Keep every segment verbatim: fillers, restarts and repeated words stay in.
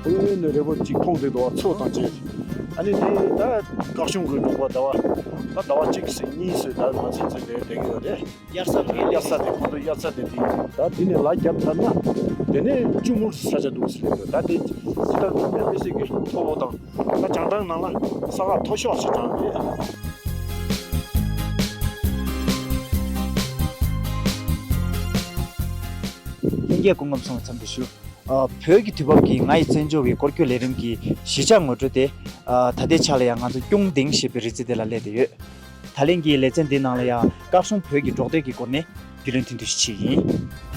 ཨོ་ནི་རེ་བོ་གཅིག་མཐོང་བསྡད་འདུག་བ། མཚོ་དང་བཅས། ཨ་ནི་དེ་ད་སྐལ་གཞུང་གི་འབྲོག་པ་ཟླ་བ། ད་ཟླ་བ་གཅིག་ཟིན་གཉིས་ཟིན་ད་ང་ཚོ་ཚོ་དེ་བསྡད་ཀྱི་ཡོད་རེད། དབྱར་ས་ལ། དབྱར་ས་དེ་ཁོང་ཚོ་དབྱར་ས་དེ་དེ་ད་དེ་ནས་ལ་བརྒྱབ་ཚར་ན། དེ་ནས་ལྕུག་མུར་ས་ཆ་འདུག་ཟེར་གྱི་འདུག་ད་དེ་ཇི་ལྟར་འདུག་པའི་དམིགས་བསལ་གྱི་མཐོ་པོ་དང་། ད་བྱང་ཐང་ནང་ལ་ས་ཁ་མཐོ་ཤོས་ཤིག་ཀྱང་རེད། ལྷན་རྒྱས་སྐུ་ཁམས་བཟང་བའི་འཚམས་འདྲི་ཞུ། ཨ། བོད་ཀྱི་དུས་བབ་ཀྱིས་ང་ཡི་བཙན་བྱོལ་བའི་སྐོར་སྐྱོད་ལས་རིམ་གྱི་གཞིས་ཆགས་ངོ་སྤྲོད་དེ། ཨ། ད་ལྟའི་ཆ་ལ་ཡང་ང་ཚོ་ཀྱུང་ཏིང་ཞེས་པའི་རི་རྩེ་དེ་ལ་སླེབས་བསྡད་ཡོད། ད་ལན་གྱི་ལེ་ཚན་འདིའི་ནང་ལ་ཡང་སྐལ་གཞུང་བོད་ཀྱི་འབྲོག་སྡེ་གི་སྐོར་ནས་རྒྱུས་ལོན་ཐུང་ཐུང་ཞིག་བྱེད་ཀྱི་ཡིན།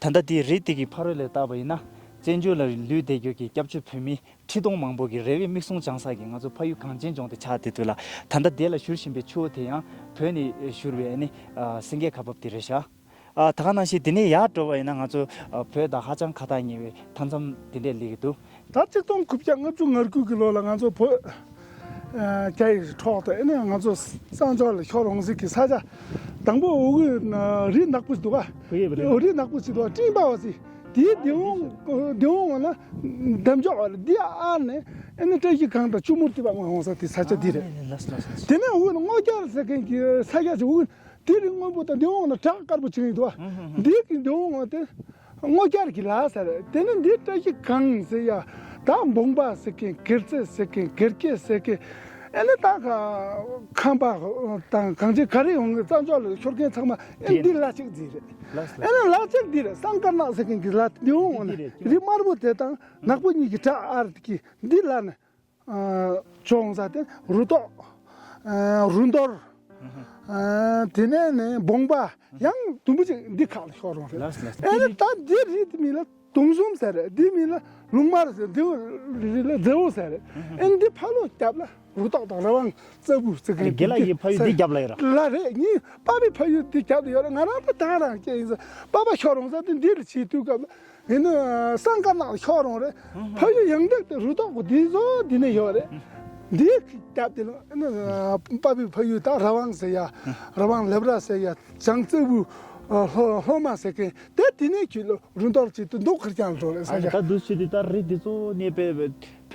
ད་ལྟ་འདི་རི་དེ་གི་ཕ་རོལ་ལ་བལྟས་པ་ཡིན་ན། བཙན་བྱོལ་ལ་ལུས་བསྡད་རྒྱུ་གི་སྐྱབས་བཅོལ་བོད་མི་ཁྲི་སྟོང་མང་པོ་གི་རེ་བའི་མིག་ཟུང་བཅངས་ས་གི་ང་ཚོ་ཕ་ཡུལ་གངས་ཅན་ལྗོངས་དེ་ཆགས་བསྡད་འདུག་ལ། ད་ལྟ་དེ་ལ་བཞུར་བཞིན་པའི་ཆུ་བོ་དེ་ཡང་བོད་ནས་བཞུར་བའི་ཨ་ནི་ཨ་སེང་གེ་ཁ་འབབ་དེ་རེད་ཤག་ཨ། ད་ག་ནང་བཞིན་དེ་ནས་ཡར་འགྲོ་བ་ཡིན་ན་ང་ཚོ་ཨ་བོད་དང་ཧ་ཅང་ཁ་ཐག་ཉེ་བའི་མཐའ་མཚམས་དེ་འདྲས་སླེབས་ཀྱི་འདུག་ད་གཅིག་སྟོང་དགུ་བརྒྱ་ལྔ་བཅུ་ང་དགུ་གི་ལོ་ལ་ང་ཚོ་བོད་ཨ་རྒྱ་ཡི་འཕྲོག་སྟེ། ཨ་ནི་ང་ཚོ་གཙང་ཕྱོགས་ལ་ཤོར་འོང་ཟིག་གི་ས་ཆ། དང་པོ་འོ་གི་རི་ནག་པོ་ཞིག་འདུག་ག་བོད་ཡིག་རེད། འོ་རི་ནག་པོ་ཞིག་འདུག་ག་སྤྲིན་པ་བ་ཟིག་དེའི་འདི་འོང་འདི་འོང་བ་ན་འདམ་ཅོག་བ་རེད། འདི་ཨ་ནས་ཨ་ནི་བཀྲ་ཤིས་སྒང་དང་ཆུ་མུར་ཏི་པ་མངོན་འོང་ས་དེ་ས་ཆ་འདི་རེད། ཨ་ནི་ལགས་སོ་ལགས་སོ། དེ་ནས་འོ་གི་སྔོ་སྐྱར་ཟེར་མཁན་གྱི་ས་ཆ་ཞིག་འོ་གི་དེ་རི་སྔོན་པོ་དང་འདི་འོང་ན་བྲག་དཀར་པོ་ཅིག་ཡིན་འདུག་ག་འདི་གི་འདི་འོང་བ་དེ། སྔོ་སྐྱར་གྱི་ལ་ཟེར། དེ་ནས་འདི་བཀྲ་ཤིས་སྒང་ཟེར་ཡ། ད་འབོང་པ་ཟེར་མཁན། གེར་རྩེ་ཟེར་མཁན། གེར་སྐྱེས་ཟེར་མཁན། ཨེ་ནི་ད་ཁམས་པ་དང་གངས་ཅན་ག་རེ་ཡོང་གི་གཙང་ཕྱོགས་ལ་ཤོར་མཁན་ཚང་མ་ཨེ་འདི་ལ་གཅིག་འཛིན་རེད། ལགས་སོ། ཨེ་ནི་ལ་གཅིག་འདི་རེད། སང་དཀར་ནག་ཟེར་མཁན་གྱི་ལ་འདི་འོང་ནས་འདི་རེད། རི་དམར་པོ་དེ་དང་ནག་པོ་གཉིས་ཀྱི་བྲག་ཨར་གྱི་འདི་ལ་ནས། ཨ་ཅོང་ཟ་དེ་རུ་ཏོག་ཨ་རུ་འདོར། ཨ་དེ་ནས་ནས་འབོང་པ་ཡང་དུམ་བུ་ཅིག་འདི་ཁག་ལ་ཤོར་འོང་རེད། ལགས་ལགས། ཨེ་ད་འདི་རི་དེ་མིང་ལ་དུང་གསུམ་ཟེར་རེད། འདི་མིང་ལ་ལུང་དམར་ཟེར། འདི་རི་ལ་རྫེའུ་ཟེར་རེད། ཨེ་འདི་ཕ་ལོ་རྒྱབ་ལ་རུ་ཏོག་དང་ར་ཝང་ཙ་བུ་ཙི་གི་རྒན་ལགས་ཡི་ཕ་ཡུལ་འདི་རྒྱབ་ལ་ཡོད་ར། ལ་རེད། ངའི་པ་ཕའི་ཕ་ཡུལ་འདི་རྒྱབ་ལ་ཡོད་རེད། ང་རང་ད་ད་རང་སྐྱེས་ཡིན་ཟེར། པ་ཕ་ཤོར་འོང་ས་དེ་འདི་ལ་ཆེས་དུས་སྐབས་ལ། ཡིན་ན་སང་དཀར་ནག་ཤོར་འོང་རེད། ཕ་ཡུལ་ཡང་དག་དེ་རུ་ཏོག་པོ་འདི་ཚོ་འདི་ནས་ཡོད་རེད། འདི་རྒྱབ་དེ་ལ་ཨ་ནི་པ་ཕའི་ཕ་ཡུལ་ད་ར་ཝང་ཟེར་ཡ། ར་ཝང་ལེབ་ར་ཟེར་ཡ། བྱང་རྩེ་བུ་ལྷོ་ལྷོ་མ་ཟེར་མཁན་དེ། དེ་ནས་ཁྱོད་ལ་རུ་འདོར་ཅིག་ཏུ་འདུག་ཁར་ཀྱང་འགྲོ་རེད་ས་ཨ་ནི་ཆ། ད་འདུག་ཆེ་དུས་ད་རི་འདི་ཚོ་གནས་པའི་བོད་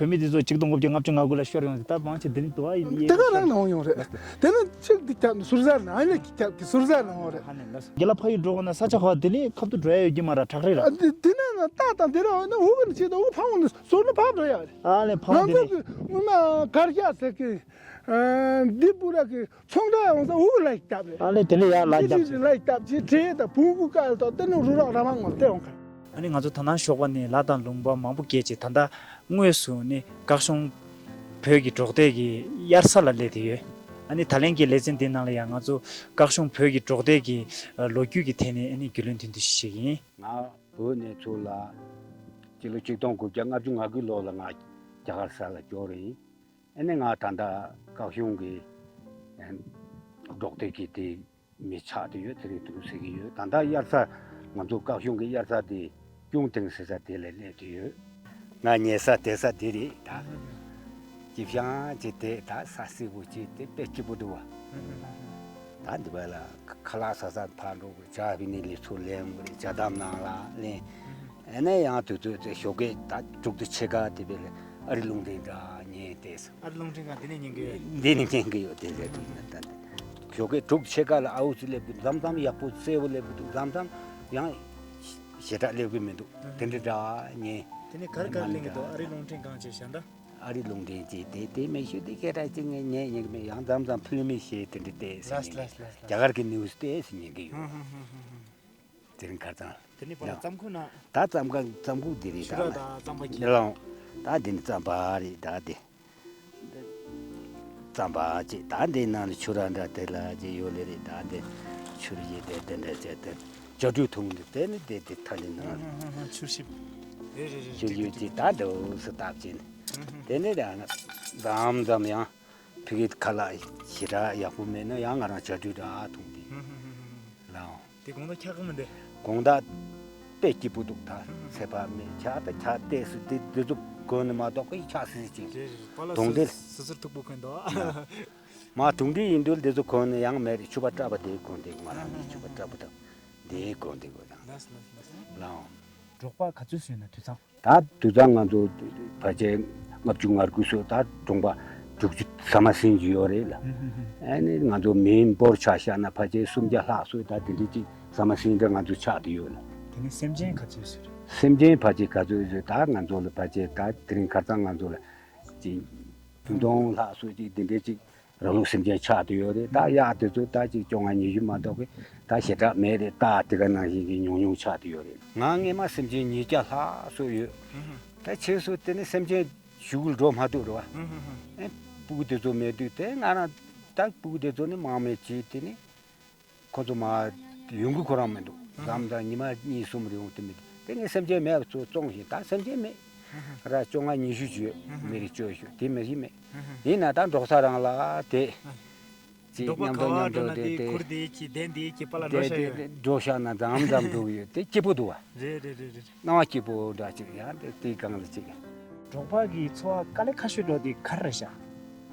མི་འདི་ཚོ་གཅིག་སྟོང་དགུ་བརྒྱ་ལྔ་བཅུ་ང་དགུ་ལ་ཤོར་ཡོང་ཟེར། ད་མང་ཆེ་འདི་ནས་དུ་བ་ཡིན་ཡིན་དེ་ག་རང་ནས་འོང་ཡོང་རེད། དེ་ནས་གཅིག་འདི་རྒྱབ་ནས་ཟུར་ཟ་ནས། ཨ་ནི་རྒྱབ་ཀྱི་ཟུར་ཟ་ནས་འོང་རེད། ཧ་ནས་ལ། རྒན་ལགས་ཕ་ཡུལ་འགྲོ་དགོས་ན་ས་ཆ་ཧོ་དེ་ནས་ཁབ་ཏུ་འགྲོ་ཡ་ཡོད་ཀྱི་མ་ར། བྲག་རི་ར། ཨ་དེ་དེ་ནས་ན་རྟ་དང་དེ་ར་འོ་ན་འུ་གི་ནས་ཆེད་དུ་འུ་ཕ་འོང་ནས་ཟུར་ནས་ཕར་འགྲོ་ཡ་རེད། ཨ་ལས་ཕ་ང་འོང་དེ་ཚོ་ནས། གི་འུ་ན་གར་རྒྱག་ཟེར་གི་འདི་པུ་ར་གི་ཚོང་འདྲ་ཡོང་ས་འུ་གི་ལ་རྒྱབ་རེད། ཨ་ལས་དེ་ནས་ཡ་ལ་རྒྱབ་ཟེར། ལ་རྒྱབ་ཅིག་བྲེ་དང་བུང་གུ་དཀར་དང་དེ་ནས་རུ་རག་ར་མ་ངོ་དེ་འོང་ག་ཨ་ནི་ང་ཚོ་ད་ནང་ཞོགས་པ་ནས་ལ་དང་ལུང་པ་མང་པོ་བརྒལ་བྱས་ད་ལྟ་དངོས་སུ་ནི་སྐལ་གཞུང་བོད་ཀྱི་འབྲོག་སྡེ་གི་དབྱར་ས་ལ་སླེབས་བསྡད་ཡོད། ཨ་ནི་ད་ལན་གྱི་ལེ་ཚན་འདི་ནང་ལ་ཡང་ང་ཚོ་སྐལ་གཞུང་བོད་ཀྱི་འབྲོག་སྡེ་གི་ལོ་རྒྱུས་ཀྱི་ཐད་ནས་ཨ་ནི་རྒྱུས་ལོན་ཐུང་ཐུང་ཞིག་བྱེད་ཀྱི་ཡིན། ང་བོད་ནས་ཚུར་ལ་སྤྱི་ལོ་ཆིག་སྟོང་དགུ་བརྒྱ་ལྔ་བཅུ་ང་དགུ་ལོ་ལ་ང་རྒྱ་གར་ས་ལ་འབྱོར་ཡིན། ཨ་ནི་ང་ད་ལྟ་སྐལ་གཞུང་གི་འབྲོག་སྡེ་གི་དེ། མི་ཆགས་བསྡད་ཡོད། དེ་རིང་འདུག་ཟེར་གྱི་ཡོད། ད་ལྟ་དབྱར་ས་ང་ཚོ་སྐལ་གཞུང་གི་དབྱར་ས་དེ་ཀྱུང་ཏིང་ཟེར་ས་དེ་ལ་སླེབས་བསྡད་ཡོད། ང་ཉལ་ས་བསྡད་ས་དེ་རེད་ད། སྐྱིད་ཤང་ཅིག་བསྡད་ད། ས་སིལ་བུ་ཅིག་བསྡད། དཔེ་སྐྱིད་པོ་འདུག་བ། ད་འདི་བ་ལ་ཁ་ལག་ཟ་ས་ཕར་འགྲོ་དགོས། ཇ་བི་ནི་ལི་ཚུར་ལེན་དགོས་རེད། ཇ་དམ་ནང་ལ་ལེན། ཨ་ནི་ཡང་དུས་ཚོད་དེ་ཞོགས་ཀས་ད་དྲུག་དང་ཕྱེད་ཀ་དེ་བས་ལ་ཨ་རི་རླུང་འཕྲིན་འདྲ་ཉན་བསྡད་སོང་། ཨ་རི་རླུང་འཕྲིན་ཁང་འདི་ནས་ཉན་གི་ཡོད། འདི་ནས་ཉན་གི་ཡོད། དེ་ལས་དུས་ན་ད་འདི་ཞོགས་ཀས་དྲུག་ཕྱེད་ཀ་ལ་ཨའུ་ཙི་སླེབས་གི་འདུག་མཚམས་མཚམས་ཡག་པོ་གསལ་པོ་སླེབས་གི་འདུག་མཚམས་མཚམས་ཡང་ཞེ་དྲག་སླེབས་གི་མི་འདུག་དེ་འདྲ་འདྲ་ཉན། དེ་ནས་ག་རེ་ག་རེ་ལེན་གི་འདུག་ཨ་རི་རླུང་འཕྲིན་ཁང་ཅེས་བྱ་འདྲ། ཨ་རི་རླུང་འཕྲིན་ཅེས་དེ་དེ་མེད་ཤོས་དེ་སྐད་གྲགས་ཅིག་ངས་ཉན་ཉན་གི་མེད། ཡང་མཚམས་མཚམས་ཕི་ལི་མི་ཞེས་དེ་འདྲ་བལྟས་ཟིན་ཉན་གི་ཡོད། རྒྱ་གར་གི་ནིའུ་སི་བལྟས་ཟིན་ཉན་གི་ཡོད། དེ་རིང་ཁ་སང་། དེ་ནི་བར་ཡང་རྩམ་ཁུག་ན། ད་རྩམ་ཁ་རྩམ་ཁུག་འདི་རེད་ཆུ་ར་ད། དང་རྩམ་པ་གྱི། ལོང་། ད་འདི་ནི་རྩམ་པ་རེད་ད་འདི། རྩམ་པ་ཅེས་ད་འདི་ནང་ནི་ཆུ་ར་འདྲ་དེ་ལ་ཅེས་ཡོད་ལེ་རེད་ད་འདི། ཆུ་ར་ཡེ་དེ་དེ་འདྲ་ཅེས་དེ། ཇ་དྲུག་འཐུང་འདི་དེ་ནི་དེ་དེ་ཐ་ལི་ནང་། ཆུ་ཞིབ། རེད་རེད་རེད། ཆུ་ཡུ་ཅེས་ད་འདི་འུ་སུ་བཏབ་ཅེས་ནི། དེ་ནི་ར་ན་འཛམ་འཛམ་ཡང་། ཕ་གི་ཁ་ལག་ཞེ་དྲག་ཡག་པོ་མེད་ན་ཡང་ང་རང་ཇ་དྲུག་འདྲ་འཐུང་དེ། ལའོ། དེ་དགོང་དག་འཁྱག་གི་མི་འདུག་དགོང་དག་ དཔེ་སྐྱིད་པོ་འདུག་ད་ཚད་པ་མེད། ཆགས་ད་ཆགས་ཏོག་ཙམ་དེ་འདི་ཚོ་གོན་ནས་མ་གཏོགས་ཁོ་ཡི་ཆགས་སི་སི་ཅིག་རེད་རེད། པཱ་ལགས་དུང་སི་འདི་སི་སིར་མཐུག་པོ་གོན་འདུག་མ་དུང་འདི་ཡིན་དུས་འདི་ཚོ་གོན་ནས་ཡང་མེད་རེད། ཕྱུ་པ་བཀྲ་བ་དེ་གོན་དེ་མ་རང་གི་ཕྱུ་པ་བཀྲ་བོ་དང་དེ་གོན་དེ་གོ་ཡང་ལགས་ལགས་ལགས། ལའང་། འབྲོག་པ་ག་ཚོད་བཟོས་ན་དུད་ཚང་། ད་དུད་ཚང་ང་ཚོ་ཕལ་ཆེར་ལྔ་བཅུ་ང་དགུ་བཟོས། ད་གྲོང་པ་དྲུག་ཅུ་ཟ་མ་ཟིན་གྱི་ཡོད་རེད་ལ། ཨ་ནི་ང་ཚོ་མིའི་འབོར་ཆ་བཞག་ན་ཕལ་ཆེར་སུམ་བརྒྱ་ལྷག་བཟོས། ད་དེ་འདྲ་ཅིག་ཟ་མ་ཟིན་འདྲ་ང་ཚོ་ཆགས་བསྡད་ཡོད་ལ། དེ་ནས་སེམས་ཅན་ག་ཚོད་བཟོས་རེད། སེམས་ཅན་ཕལ་ཆེར་ག་ཚོད་བཟོས། ད་ང་ཚོ་ལ་ཕལ་ཆེར་ད་དེ་རིང་ཁ་སང་ང་ཚོ་ལ་ཅིག་བདུན་སྟོང་ལྷག་བཟོས་ཅིག་དེ་འདྲ་ཅིག་ར་ལུག་སེམས་ཅན་ཆགས་བསྡད་ཡོད་རེད། ད་གཡག་དེ་ཚོ་ད་ཅིག་བཅོ་ལྔ་ཉི་ཤུ་མ་གཏོགས་ཀྱི་ད་ཞེ་དྲག་མེད་རེད། སྟག་དེ་ག་ནང་བཞིན་གྱི་ཉུང་ཉུང་ཆགས་བསྡད་ཡོད་རེད། ང་སྔས་མ་སེམས་ཅན་ཉིས་བརྒྱ་ལྷག་བཟོས་ཡོད། ད་ཕྱིས་སུ་དེ་ནི་སེམས་ཅན་གཞུག་གུ་འགྲོ་མ་ཐུབ་རེད་བ། ཨེ་སྤུ་གུ་དེ་ཚོ་མེད་དུས་དེ་ང་རང་ད་སྤུ་གུ་དེ་ཚོ་ནི་མང་མེད་བྱས་དེ་ནི་ཁོ་ཚོ་མ་ཡོང་གི་ཁོ་རང་མི་འདུག་ཨ་ཟམ་དང་ཉི་མ་གཉིས་གསུམ་རེ་ཡོང་དེ་མི་འདུག་དེ་ངས་སེམས་ཅན་མེད་པ་ཚོ་བཙོང་ཞིང་ད་སེམས་ཅན་མེད་ར་བཅོ་ལྔ་ཉི་ཤུ་བྱོས་མི་རེ་བཅོས་ཞུ་དེ་མི་ཞིག་མེད། ཡིན་ན་ད་འབྲོག་ས་རང་ལ་དེ་ཅིག་འབྲོག་པ་མཉམ་ག་དུ་པར་མཉམ་འགྲོ་དུ་ན་དེ་དེ་ཁུར་དེ་གྱིས་གདན་དེ་གྱིས་པ་ལ་འགྲོ་དེ་ཤ་དེ་ཡོད་དེ་འགྲོ་ཤ་ན་འཛམ་འཛམ་འགྲོ་གི་ཡོད་དེ་སྐྱིད་པོ་འདུག་བ། རེད་རེད་རེད་རེད། སྣང་བ་སྐྱིད་པོ་འདྲ་ཅིག་ཡང་དེ་དེའི་སྒང་ལ་ཅིག་འབྲོག་པ་གི་འཚོ་བ་དཀའ་ལས་ཁག་ཤོས་འགྲོ་དེ་ག་རེ་རེད་ཤག་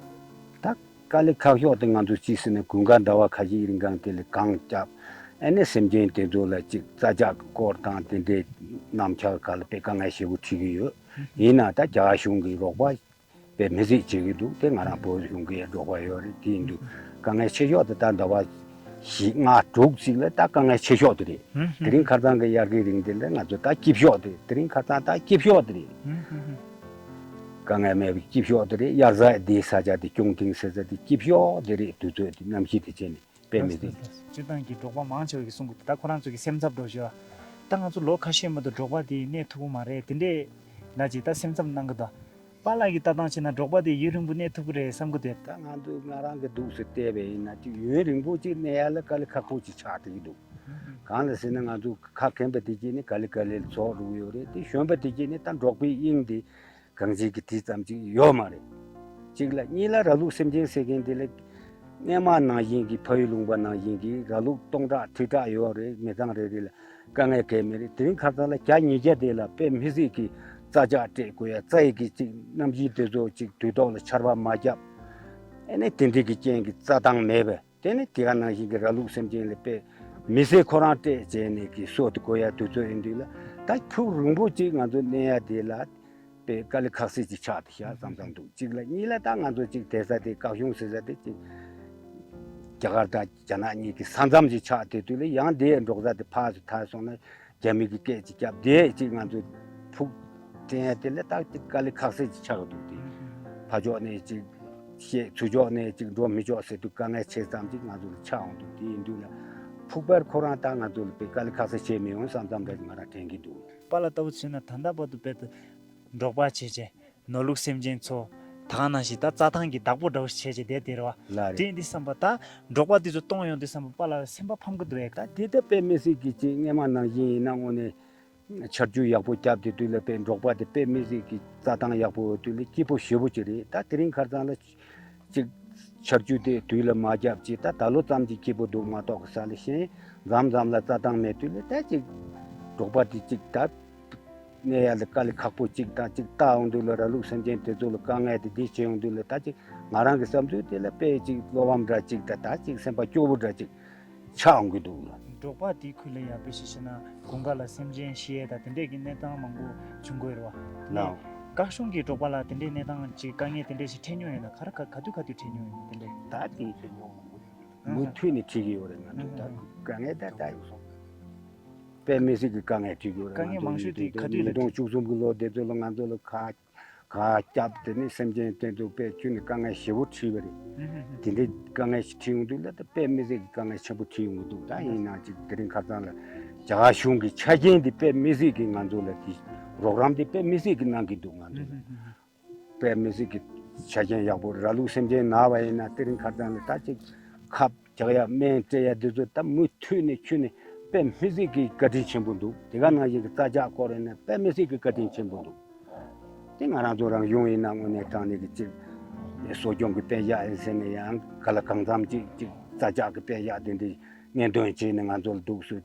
ད་དཀའ་ལས་ཁག་ཤོས་དེ་ང་ཚོ་ཅི་ཟེར་ན་དགུན་ཁ་ཟླ་བ་ཁ་ཤས་རིང་གང་དེ་ལ་གངས་བརྒྱབ། ཨ་ནི་སེམས་ཅན་དེ་ཚོ་ལ་ཅིག་རྩྭ་ལྕགས་ཀྱི་སྐོར་དང་དེ་འདྲའི་གནམ་འཁྱག་ག་ལ་དཔེ་དཀའ་ངལ་ཞེ་པོ་འཕྲད་ཀྱི་ཡོད། ཡིན་ན་ད་རྒྱ་གར་གཞུང་གིས་རོགས་པ་དཔེ་མི་སྲིད་བྱེད་ཀྱི་འདུག་དེ་ང་རང་བོད་གཞུང་གི་རོགས་པ་ཡོད་རེད། དེ་ཡིན་དུས་དཀའ་ངལ་ཆེ་ཤོས་དེ་ད་ཟླ་བ་བཞི་ལྔ་དྲུག་ཅིག་ལ་ད་དཀའ་ངལ་ཆེ་ཤོས་དེ་རེད། དེ་རིང་ཁ་སང་གི་དབྱར་ཁའི་རིང་དེ་ལ་ང་ཚོ་ད་སྐྱིད་ཤོས་དེ་རེད། དེ་རིང་ཁ་སང་ད་སྐྱིད་ཤོས་དེ་རེད། དཀའ་ངལ་མེད་པའི་སྐྱིད་ཤོས་དེ་རེད། དབྱར་རྩྭ་དེའི་ས་ཆ་དེ་ཀྱུང་ཐིང་ཟེར་ས་དེ་སྐྱིད་ཤོས་དེ་རེད། དུས་ཚོད་དེ་གནམ་གཤིས་དེ་བྱས་ནས་དཔེ་མི་སྲིད། སྤྱིར་བཏང་གི་འབྲོག་པ་མང་ཆེ་བ་གིས་གསུང་གི་འདུག་ད་ཁོ་རང་ཚོ་གི་སེམས་འཚབ་འགྲོ་ཞོར་ད་ང་ཚོ་ལོ་ཁ་ཤས་མ་གཏོགས་འབྲོག་པ་དེ་གནས་ཐུབ་ཀྱི་མ་རེད། དེ་འདྲས་ན་ཅིག་ད་སེམས་འཚབ་གནང་གི་འདུག་པཱ་ལགས་ཀྱིས་ལྟ་སྟངས་བྱས་ན་འབྲོག་པ་དེ་ཡུན་རིང་པོ་གནས་ཐུབ་ཀྱི་རེད་བསམ་གྱི་འདུག་ད་ང་ཚོས་ང་རང་གི་འདུག་སེ་བལྟས་པ་ཡིན་ན་ཅིག་ཡུན་རིང་པོ་ཅིག་གནས་ཡ་ལ་དཀའ་ལས་ཁག་པོ་ཅིག་ཆགས་བསྡད་ཀྱི་འདུག་གང་ལ་ཟེར་ན་ང་ཚོ་ཁ་ཁེངས་པ་དེ་གྱིས་ནི་ག་ལེ་ག་ལེ་ཚོགས་རུག་ཡོད་རེད། དེ་གཞོན་པ་དེ་གྱིས་ནི་ད་འབྲོག་པའི་དབྱིངས་དེ་གང་ཅིའི་གི་དེ་ཙམ་ཅིག་ཡོད་མ་རེད། གཅིག་ལ་གཉིས་ལ་ར་ལུག་སེམས་ཅན་ཟེར་མཁན་དེ་ལ་སྔས་མ་ནང་བཞིན་གྱི་ཕ་ཡུལ་ལུང་པ་ནང་བཞིན་གྱི་ར་ལུག་སྟོང་ཕྲག་ཁྲི་ཕྲག་ཡོད་རེད། མི་ཚང་རེ་རེ་ལ་དཀའ་ངལ་གང་ཡང་མེད་རེད། དེ་རིང་ཁ་སང་ལ་བརྒྱ་ཉིས་བརྒྱ་དེ་ལ་དཔེ་མི་སྲིད་ཀྱི་རྩྭ་ལྕགས་སྤྲད་དགོས་ཡ། རྩྭ་ཡི་གི་ཅིག་གནམ་གཤིས་དེ་ཚོ་ཅིག་དུས་ཐོག་ལ་ཆར་པ་མ་བརྒྱབ། ཨ་ནི་དེ་འདྲའི་གི་རྐྱེན་གྱིས་རྩྭ་ཐང་མེད་པས། དེ་ནི་དེ་ག་ནང་བཞིན་གྱི་ར་ལུག་སེམས་ཅན་ལ་དཔེ་མི་སེར་ཁོ་རང་སྤྲད་བྱས་ནས་ཀྱི་གསོ་དེ་དགོས་ཡ་དུས་ཚོད་ཡིན་དུས་ལ་ད་ཕུགས་རིང་པོ་ཅིག་ང་ཚོ་གནས་ཡ་དེ་ལ་དཔེ་དཀའ་ལས་ཁག་སེ་ཅིག་ཆགས་བསྡད་ཤག་བསམ་བསམ་འདུག་གཅིག་ལ་གཉིས་ལ་ད་ང་ཚོ་ཅིག་བསྡད་ས་དེ་བཀའ་གཞུང་ཟེར་ས་དེ་ཅིག་རྒྱ་གར་དང་རྒྱ་ནག་གཉིས་ཀྱི་ས་མཚམས་ཅིག་ཆགས་བསྡད་དུས་ལ་ཡང་དེ་འབྲོག་ས་དེ་ཕར་ཚུར་ཐར་སོང་ན། རྒྱ་མི་གི་སྐད་ཅིག་རྒྱབ་བསྡད་ཅིག་ང་ཚོ་ཕུགས་བསྟན་ཡ་དེ་ལ་ད་ཅིག་དཀའ་ལས་ཁག་སེ་ཅིག་ཆགས་འདུག་དེ་ཕར་ཕྱོགས་ནས་ཅིག་བཤད་ཚུར་ཕྱོགས་ནས་ཅིག་འགྲོ་མི་ཆོག་ཟེར་དུས་དཀའ་ངལ་ཆེ་ཙམ་ཅིག་ང་ཚོ་ལ་ཆགས་འོང་འདུག་དེ་ཡིན་དུས་ལ་ཕུགས་པར་ཁོ་རང་ད་ང་ཚོ་ལ་དཔེ་དཀའ་ལས་ཁག་སེ་བྱེད་མི་ཡོང་བསམ་བསམ་འདྲ་ཅིག་ང་རང་དྲན་གྱི་འདུག་པཱ་ལགས་ལྟ་བུ་བྱས་ན་ད་ལྟ་བར་དུ་དཔེ་འབྲོག་པ་བྱས་བྱས་ནོར་ལུག་སེམས་ཅན་ཚོ་ད་ག་ནང་བཞིན་ད་རྩྭ་ཐང་གི་བདག་པོ་འདྲ་བོ་ཞིག་བྱས་བྱས་བསྡད་དེ་རེད་བ། ལགས་རེད། དེ་ཡིན་དུས་བསམ་པ་ད་འབྲོག་པ་དེ་ཚོ་གཏོང་ཡོང་དུས་བསམ་པ་པཱ་ལགས་སེམས་པ་ཕམ་གི་འདུག་ཨེ། ད་དེ་ད་དཔེ་མི་སྲིད་ཀྱི་ཅིག་སྔས་མ་ནང་བཞིན་ཡིན་ན་དངོས་གནས་ཆར་ཆུ་ཡག་པོ་བརྒྱབ་དེ་དུས་ལ་དཔེ་འབྲོག་པ་དེ་དཔེ་མི་སྲིད་ཀྱི་རྩྭ་ཐང་ཡག་པོ་ཡོད་དུས་ལ་སྐྱིད་པོ་ཞེ་པོ་ཅིག་རེད། ད་དེ་རིང་ཁ་སང་ལ་ཅིག་ཆར་ཆུ་དེ་དུས་ལ་མ་བརྒྱབ་ཅིག་ད་ད་ལོ་ཙམ་གྱི་སྐྱིད་པོ་འདུག་མ་གཏོགས་གི་ས་ལ་གཞན་མཚམས་མཚམས་ལ་རྩྭ་ཐང་མེད་དུས་ལ་ད་ཅིག་འབྲོག་པ་དེ་ཅིག་ད། གནས་ཡ་ལ་དཀའ་ལས་ཁག་པོ་གཅིག་དང་གཅིག་བལྟ་འོང་དུས་ལ་ར་ལུག་སེམས་ཅན་དེ་ཚོ་ལ་དཀའ་ངལ་དེ་འདི་བྱེད་འོང་དུས་ལ་ད་ཅིག་ང་རང་གི་བསམ་ཚུལ་དེ་ལ་དཔེ་ཅིག་བློ་ཕམ་འདྲ་ཅིག་དང་ད་ཅིག་སེམས་པ་སྐྱོ་བོ་འདྲ་ཅིག་ཆགས་འོང་གི་འདུག་ལ། འབྲོག་པ་དེའི་ཁུལ་ལ་ཡང་དཔེ་ཞིག་བཤད་ན་དགུན་ཁ་ལ་སེམས་ཅན་ཤི་ཡས་དང་དེ་འདྲས་ཀྱི་གནས་སྟངས་མང་པོ་བྱུང་དགོས་རེད་བ། ལགས། བཀའ་གཞུང་གིས་འབྲོག་པ་ལ་དེ་འདྲས་གནས་སྟངས་ཅིག་དཀའ་ངལ་དེ་འདྲས་ཞིག་འཕྲད་མྱོང་ཡོད་ན་ག་རེ་ག་ག་དུས་ག་དུས་འཕྲད་མྱོང་ཡོད་ན་དེ་འདྲས། ད་དེ་འཕྲད་མྱོང་མང་པོ་ཡོད། མུ་མཐུད་ནས་འཕྲད་ཀྱི་ཡོད་རེད། ང་ཚོ་ད་དཀའ་ངལ་ད་ད་ཡོད་སོང་། དཔེ་མི་སྲིད་ཀྱི་དཀའ་ངལ་འཕྲད་ཀྱི་ཡོད་རེད། དཀའ་ངལ་མང་ཤོས་དེ་ག་དུས་རེད། ཉིས་སྟོང་བཅུ་གསུམ་གྱི་ལོ་དེ་ཚོ་ལ་ང་ཚོ་ལ་ག་ག་བསྐྱབས་དེ་ནི་སེམས་ཅན་དེ་ཚོ་དཔེ་ཁྱོན་ནས་དཀའ་ངལ་ཞེ་པོ་འཕྲད་པ་རེད། དེ་འདྲའི་དཀའ་ངལ་ཞིག་འཕྲད་ཡོང་དུས་ལ་ད་དཔེ་མི་སྲིད་ཀྱི་དཀའ་ངལ་ཆེན་པོ་འཕྲད་ཡོང་གི་འདུག་ད་ཡིན་ནའང་ཅིག་དེ་རིང་ཁ་སང་ལ་རྒྱ་གར་གཞུང་གི་ཆ་རྐྱེན་དེ་དཔེ་མི་སྲིད་ཀྱི་ང་ཚོ་ལ་དེ་རོགས་རམ་དེ་དཔེ་མི་སྲིད་ཀྱི་གནང་གི་འདུག་ང་ཚོ་ལ། དཔེ་མི་སྲིད་ཀྱི་ཆ་རྐྱེན་ཡག་པོ་ར་ལུག་སེམས་ཅན་ན་བ་ཡིན་ན་དེ་རིང་ཁ་སང་ལ་ད་ཅིག་ཁབ་རྒྱག་ཡ་སྨན་སྤྲད་ཡ་འདི་ཚོ་ད་མུ་མཐུད་ནས་ཁྱོན་ནས་དཔེ་མི་སྲིད་ཀྱི་བཀའ་དྲིན་ཆེན་པོ་འདུག་དེ་ག་ནང་བཞིན་གྱི་རྩྭ་ལྕགས་སྐོར་ཡིན་ན་དཔེ་མི་སྲིད་ཀྱི་བཀའ་དྲིན་ཆེན་པོ་འདུག་དེ་ང་རང་ཚོ་རང་གཞུང་ཡིན་ན་དངོས་གནས་དྲང་གནས་ཀྱི་ཅིག་གསོ་སྐྱོང་གི་པད་ཤག་ཡིན་ཟེར་ནས་ཡང་ག་ལ་གང་འཚམ་ཅིག་ཅིག་རྩྭ་ལྕགས་ཀྱི་པད་ཤག་དེ་འདྲའི་སྙན་སྟོན་བྱས་ནས་ང་ཚོ་ལ་འདུག་སུ་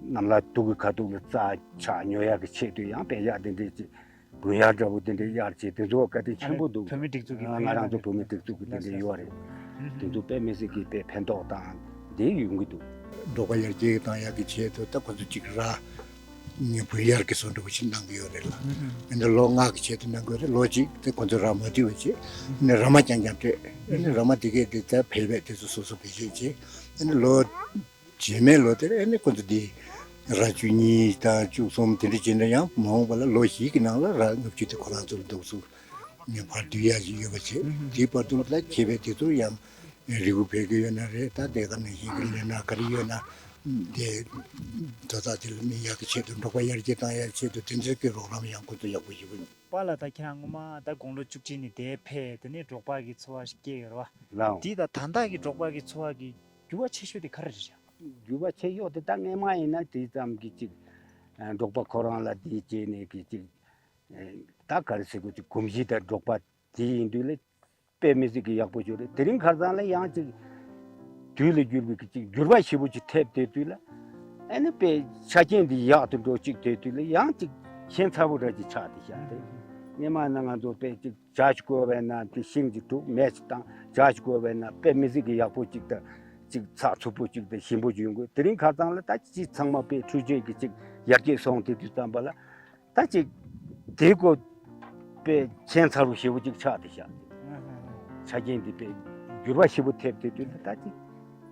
གནམ་ལ་དུག་གི་ཁ་ཐུག་ལ་རྩྭ་ཆག་ཉོ་ཡག་གི་ཆེད་དུ་ཡང་དཔེ་ཡག་དེ་འདྲས་ཅིག་འབུལ་ཡག་འདྲ་པོ་དེ་འདྲས་གཡར་བྱས་དེ་ཚོ་བཀའ་དྲིན་ཆེན་པོ་འདུག་བོད་མི་སྒྲིག་འཛུགས་ཀྱི་ང་ང་རང་ཚོ་བོད་མི་སྒྲིག་འཛུགས་ཀྱི་དེ་འདྲས་ཡོད་རེད། དེ་ཚོ་དཔེ་མི་སྲིད་ཀྱི་དཔེ་ཕན་ཐོགས་དང་དེ་ཡོང་གི་འདུག་འབྲོག་པ་ཡར་རྒྱས་བཏང་ཡག་གི་ཆེད་དུ་ད་ཁོ་ཚོ་ཅིག་ར་ངས་བུ་ཡར་གྱི་བཟོ་འདྲ་པོ་ཞིག་གནང་གི་ཡོད་རེད་ལ། ཨ་ནི་ལོ་ལྔ་གི་ཆེད་དུ་གནང་གི་ཡོད་རེད། ལོ་གཅིག་དེ་ཁོ་ཚོ་ར་མ་བསྡུས་པ་བྱས། ཨ་ནི་ར་མ་རྐྱང་རྐྱང་སྤྲད། ཨ་ནི་ར་མ་དེ་གས་དེ་ད་ཕལ་པས་དེ་ཚོ་སོ་སོ་བེད་སྤྱོད་བྱས། ཨ་ནི་ལོ་རྗེས་མའི་ལོ་དེར་ཨ་ནི་ཁོ་ཚོ་དེ་ར་བཅུ་གཉིས་དང་བཅུ་གསུམ་དེ་འདྲ་བྱས་ན་ཡང་མ་འོངས་པ་ལ་ལོ་བཞི་གི་ནང་ལ་ར་ལྔ་བཅུ་དེ་ཁོ་རང་ཚོར་འདུག་སུ་ངས་ཕར་བསྡུ་ཡག་ཅིག་ཡོད་པ་བྱས། དེའི་བར་དུ་ལ་ཁྱད་པར་དེ་ཚོ་ཡང་རི་བོ་བོད་ཀྱི་ཡོད་ན་རེད། ད་དེ་ག་ནང་བཞིན་གྱི་ལས་ན་ག་རེ་ཡོད་ན་དེ་ད་ལྟ་དེ་ལ་མི་ཡག་གི་ཆེད་དུ་འབྲོག་པ་ཡར་རྒྱས་བཏང་ཡག་ཆེད་དུ་དེ་འདྲ་གི་རོགས་རམ་ཡང་ཁོ་ཚོ་ཡག་པོ་ཞིག་གི། པཱ་ལགས་ད་ཁྱེད་རང་སྔོན་མ་ད་དགུང་ལོ་བཅུ་གཅིག་ནས་དེར་ཕེབས། དེ་ནས་འབྲོག་པ་གི་འཚོ་བ་ཞིག་སྐྱེལ་ཡོད་རེད་བ། ལའོ། དེ་དང་ད་ལྟ་གི་འབྲོག་པ་གི་འཚོ་བ་གི་འགྱུར་བ་ཆེ་ཤོས་དེ་ག་རེ་རེད་ཤག་འགྱུར་བ་ཆེ་ཤོས་དེ་ད་སྔས་མ་ཡིན་ན་དེ་ཙམ་གྱི་ཅིག་ཨ་འབྲོག་པ་ཁོ་རང་ལ་དེ་བྱས་ནས་གི་ཅིག་ཨ་ད་ག་རེ་ཟེར་དགོས། ཅིག་གོམས་གཤིས་དང་འབྲོག་པ་དེ་ཡིན་དུས་ལ་དཔེ་མི་སྲིད་ཀྱི་ཡག་པོ་ཞིག་རེད། དེ་རིང་ཁ་སང་ལ་ཡང་ཅིག་དུས་ལ་འགྱུར་བའི་ཅིག་འགྱུར་བ་ཞེ་པོ་ཅིག་ཐེབས་དེ་དུས་ལ་ཨ་ནི་དཔེ་ཆ་རྐྱེན་འདི་ཡག་ཏུ་འགྲོ་ཅིག་དེ་དུས་ལ་ཡང་ཅིག་ཁྱད་མཚར་པོ་འདྲ་ཅིག་ཆགས་ཏེ་བཞག་སྟེ། སྔས་མ་ན་ང་ཚོ་དཔེ་ཅིག་བྱ་ཞིག་བརྐོས་པས་ན་དེ་ཤིང་ཅིག་དྲུག་མེ་ཅིག་བཏང་། བྱ་ཞིག་བརྐོས་པས་ན་དཔེ་མི་སྲིད་ཀྱི་ཡག་པོ་ཅིག་དང་ཅིག་ཚགས་ཚུད་པོ་ཅིག་དང་ཞིམ་པོ་ཅིག་ཡོང་གི། དེ་རིང་ཁ་སང་ལ་ད་ཅི་ཚང་མ་དཔེ་འཕྲུལ་ཆས་ཀྱི་ཅིག་ཡར་རྒྱས་སོང་དེ་དུས་ཙམ་པ་ལ། ད་ཅིག་དེ་ཀོ་དཔེ་ཁྱད་མཚར་པོ་ཞེ་པོ་ཅིག་ཆགས་ཏེ་བཞག་ཆ་རྐྱེན་འདི་དཔེ་འགྱུར་བ་ཞེ་པོ་ཐེབས་དེ་དུས་ད་ཅིག་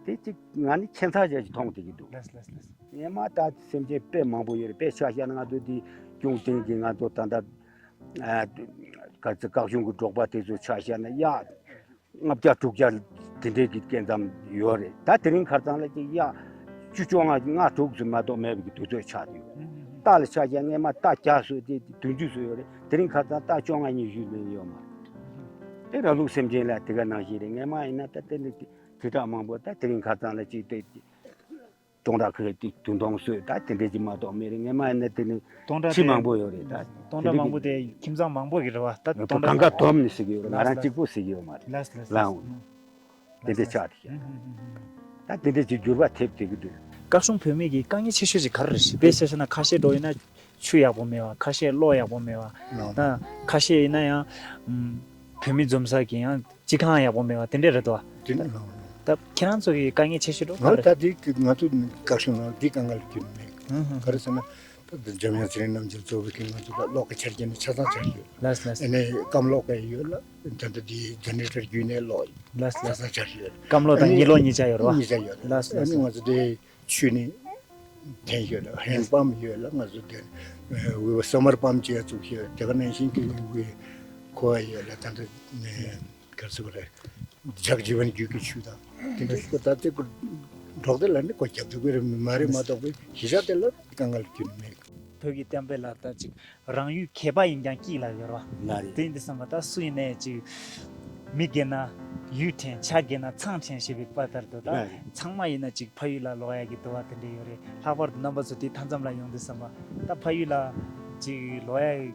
དེ་ཅིག་ང་ནི་ཁྱད་མཚར་ཅན་ཞིག་མཐོང་བསྡད་ཀྱི་འདུག་ལགས་ལགས་ལགས། ངས་མ་ད་སེམས་ཅན་དཔེ་མང་པོ་ཡོད་རེད། དཔེ་ཆ་བཞག་ན་ང་ཚོ་འདི་སྐྱོང་སྟེང་གི་ང་ཚོ་ད་ལྟ་ཨ་ག་ཚོད་བཀག་གཞུང་གི་འབྲོག་པ་དེ་ཚོ་ཆ་བཞག་ན་ཡ། ལྔ་བརྒྱ་དྲུག་བརྒྱ་དེ་འདྲའི་གི་སྐས་འཛེགས་ཡོད་རེད། ད་དེ་རིང་ཁ་སང་ལ་ཅིག་གཡག་བཅུ་བཅོ་ལྔ་ལྔ་དྲུག་ཙམ་མ་གཏོགས་མེད་པའི་གི་དུས་ཚོད་ཆགས་ཡོད། རྟ་ལ་ཆ་བཞག་སྔས་མ་རྟ་བརྒྱ་ཙམ་དེ་བདུན་ཅུ་ཙམ་ཡོད་རེད། དེ་རིང་ཁ་སང་རྟ་བཅོ་ལྔ་ཉི་ཤུ་ལས་ཡོད་མ་རེད། དེ་ར་ལུག་སེམས་ཅན་ལ་དེ་ག་ནང་བཞིན་རེད། སྔས་མ་ཡིན་ན་ད་དེ་འདྲ་དེ་དྲག་མང་པོ། ད་དེ་རིང་ཁ་སང་ལ་ཅིག་དེ་སྟོང་ཕྲག་ཁ་ཤས་དེ་བདུན་སྟོང་ཙམ་ད་དེ་འདྲ་ཅིག་མ་གཏོགས་མེད་རེད། སྔས་མ་ཡིན་ན་དེ་ནི་སྟོང་ཕྲག་ཁྱི་དེ་མང་པོ་ཡོད་རེད། ད་སྟོང་དེ་ཕྲག་འདྲ་མང་པོ་གི་དེ་ཁྱིམ་ཚང་མང་པོ་གི་རེད་བ། ད་ང་ཚོ་སྟོང་ཕྲག་གང་ག་སྡོམ་ནས་ཟེར་གྱི་ཡོད་རེད། ང་རང་ལགས་གཅིག་པོ་ཟེར་གྱི་ཡོད་མ་རེད། ལགས་ལགས་ལའང་། དེ་འདྲ་ཆགས་བསྡད་ཤག་ད་དེ་འདྲ་ཅིག་འགྱུར་བ་ཐེབས་བསྡད་ཀྱི་འདུག་བཀའ་གཞུང་བོད་མི་གི་དཀའ་ངལ་ཆེ་ཤོས་ཅིག་ག་རེ་རེད། དཔེ་ཆ་བཞག་ན་ཁ་ཤས་འགྲོ་ཡིན་ན་ཆུ་ཡག་པོ་མེད་པ། ཁ་ཤས་གློག་ཡག་པོ་མེད་པ། ལགས། ད་ཁ་ཤས་ཡིན་ན་ཡང་ཨམ་བོད་མི་འཛོམས་ས་གི་ཡང་སྤྱི་ཁང་ཡག་པོ་མེད་པ་དེ་འདྲ་རེད་དོ། དེ་ལགས། ད་ཁྱེད་རང་ཚོ་གི་དཀའ་ངལ་ཆེ་ཤོས་འགྲོ་ག་ང་རེ་ད་འདི་ང་ཚོ་བཀའ་གཞུང་ནང་འདི་དཀའ་ངལ་ཁྱོན་མེད། ཧུམ་ཧུམ། ག་རེ་ཟེར་ན་ད་འཇམ་དབྱངས་ཚེ་རིང་རྣམ་རྒྱལ་གཙོ་བོ་གིས་ང་ཚོ་ལ་གློག་གི་ཆ་རྐྱེན་ནི་ཆ་ཚང་ཆགས་ཡོད། ལགས་ལགས། ཨ་ནི་སྐམ་གློག་ག་ཡོད་ལ། ད་ལྟ་འདི་ཇེ་ནེ་རེ་ཊར་བརྒྱུད་ནས་གློག་ལགས་ཆ་ལགས། ཚང་ཆགས་ཡོད། སྐམ་གློག་དང་ཨ་ནི་གཉིད་ལོག་གཉིས་ཆ་ཡོད་རེད་བ། གཉིས་ཆ་ཡོད། ལགས་ལགས། ཨ་ནི་ང་ཚོ་འདི་ཆུ་ནི་ཐོན་ཡོད་ལ། ཧེན་པམ་ཡོད་ལ། ང་ཚོ་འདི་ཝི་བ་སམ་མར་པམ་ཅིག་བཙུགས་ཡོད། དེ་ག་ནང་བཞིན་གྱི་ཝི་ཁོ་ཡོད་ལ། ད་ལྟ་ནས་ག་རེ་ཟེར་དགོས་རེད། ཇལ་ཇི་ཝན་བརྒྱུད་ཀྱི་ཆུ་དང་དེ་འདྲ་ཞིག་ད་ལྟ་ཁོ་འབྲོག་སྡེ་ལ་ནི་ཁོ་རྒྱབ་ཐུབ་ཀྱི་རེད་མ་རེད་མ་གཏོགས་པའི་གཞིས་ཆགས་དེ་ལ་དཀའ་ངལ་ཁྱོན་མེད། བོད་ཀྱི་གཏམ་དཔེ་ལ་ལྟ་ཅིག་རང་ཡུལ་གད་པ་ཡིན་ཀྱང་སྐྱིད་ལ་ཡོད་རེད་བ། ལགས་རེད། དེ་ཡིན་དུས་ཙམ་པ་ད་སུ་ཡིན་ནའི་ཅིག་མི་རྒས་ན་ཡུལ་དྲན། ཇ་རྒས་ན་ཚང་དྲན་ཞེས་པའི་དཔེ་ལྟར་དུ་ད་ལགས་རེད། ཚང་མ་ཡིན་ན་ཅིག་ཕ་ཡུལ་ལ་ལོག་ཡག་གི་འདུན་པ་དེ་འདྲ་ཡོད་རེད། ལྷག་པར་དུ་རྣམ་པ་ཚོ་དེ་མཐའ་མཚམས་ལ་ཡོང་དུས་ཙམ་པ་ད་ཕ་ཡུལ་ལ་ཅིག་ལོག་ཡག་